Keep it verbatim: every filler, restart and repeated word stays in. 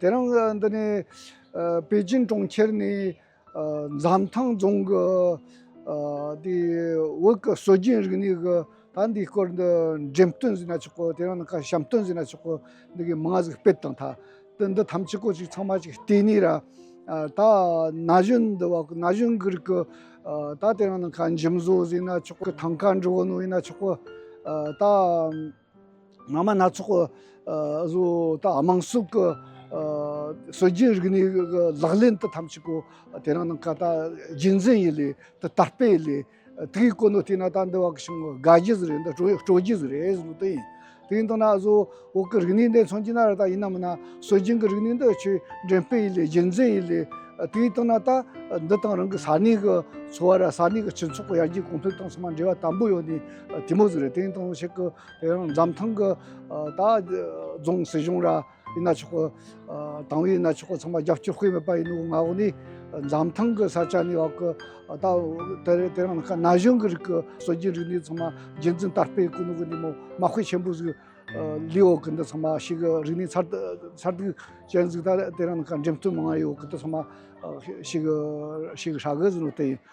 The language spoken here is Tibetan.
དེ་རིང་འདི་ནས་ཨ་པེ་ཅིན་གྲོང་ཁྱེར་ནས་ཨ་འཛམ་ཐང་རྫོང་གི་ཨ་དེ་བོད་ཀྱི་སྲོལ་རྒྱུན་རིག་གནས་ཀྱི་ད་འདིའི་སྐོར་འདི་འགྲེམས་སྟོན་ཟེར་ན་ཆོག་གི། དེ་རིང་ནངས་ཀ་བཤམས་སྟོན་ཟེར་ན་ཆོག་གི། འདི་གི་མང་ང་ཟིག་སྤེལ་བཏང་ཐལ། དེ་འདི་ཐམས་ཅད་ཀོ་ཅིག་ཚང་མ་ཅིག་བལྟས་ནས་ར། ཨ་ད་ན་གཞོན་འདི་བ་ན་གཞོན་གི་རིགས་ཀྱི་ཨ་ད་དེ་རིང་ནངས་ཀ་འཇིམ་བཟོ་ཟེར་ན་ཆོག་གི། ཐང་ཀ་འགྲོ་གི་ནོ་ཡིན་ན་ཆོག་གི། ཨ་ད་ངོ་མ་སྣ་ཚོགས་ཀྱི་ཨ་བཟོ་ད་དམངས་སྲོལ་གྱི་ཨ་སྲོལ་རྒྱུན་རིག་གནས་ཀྱི་ལག་ལེན་དེ་ཐམས་ཅད་ཀོ་དེ་རིང་ནངས་ཀ་ད་རྒྱུན་འཛིན་ཡིན་ལེ། དེ་དར་སྤེལ་ཡིན་ལེ། དེ་གི་གོ་ནོ་དེ་ན་ད་འདི་བ་གི་ཤིང་དགའ་རྒྱུ་ཟིག་རེད། འདི་སྤྲོ་སྤྲོ་རྒྱུ་ཟིག་རེད་ཟེར་ནོ་དེ་ཡིན། དེ་ཡིན་དང་ན་བཟོ་བོད་ཀྱི་རིག་གནས་འདི་མཚོན་གྱི་ན་ར། ད་ཡིན་ན་མིན་ན་སྲོལ་རྒྱུན་གྱི་རིག་གནས་འདི་ཆོས་འགྲེམས་སྤེལ་ཡིན་ལེ། རྒྱུན་འཛིན་ཡིན་ལེ། དེ་ཡིན་དང་ན་ད་འདི་དང་རང་གི་ས་གནས་ཀྱི་འཚོ་བ་ར་ས་གནས་ཀྱི་སྤྱི་ཚོགས་ཀྱི་ཡར་རྒྱས་གོང་འཕེལ་དང་ཚང་མ་འབྲེལ་བ་དམ་པོ་ཡོད་ནི་དེ་མོ་ཟིག་རེད། དེ་ཡིན་དང་ཞིག་གི་དེ་རིང་འཛམ་ཐང་གི་ད་རྫོང་སྲིད་གཞུང་ར་ཡིན་ན་ཆོག་གི། ཨ་ཏང་ཡིན་ན་ཆོག་གི། ཚང་མ་རྒྱབ་སྐྱོར་དཔེ་མེད་པ་ཡིན་ནོ་ང་འོ་ནི། འཛམ་ཐང་གི་ས་ཆ་ནས་བ་གི་ཨ་ད་དེ་དེ་རིང་ཁ་ན་གཞོན་གི་རིགས་གི་སྲོལ་རྒྱུན་རིག་གནས་ཚང་མ་རྒྱུན་འཛིན་དར་སྤེལ་གི་ནོ་གི་ནི་མོ་མ་དཔེ་ཆེན་པོ་ཟིག་ཨ་ལི་འོ་གི། འདི་ཚང་མ་ཞིག་གི་རིག་གནས་འཚར་འཚར་སྡུད་ཅན་ཟིག་ད་དེ་རིང་ཁ་འགྲེམས་སྟོན་མང་ང་ཡོད་གི། འདི་ཚང་མ་ཨ་ཞིག་གི་ཞིག་གི་ཧྲ་གི་ཟིག་ནོ་དེ་ཡིན།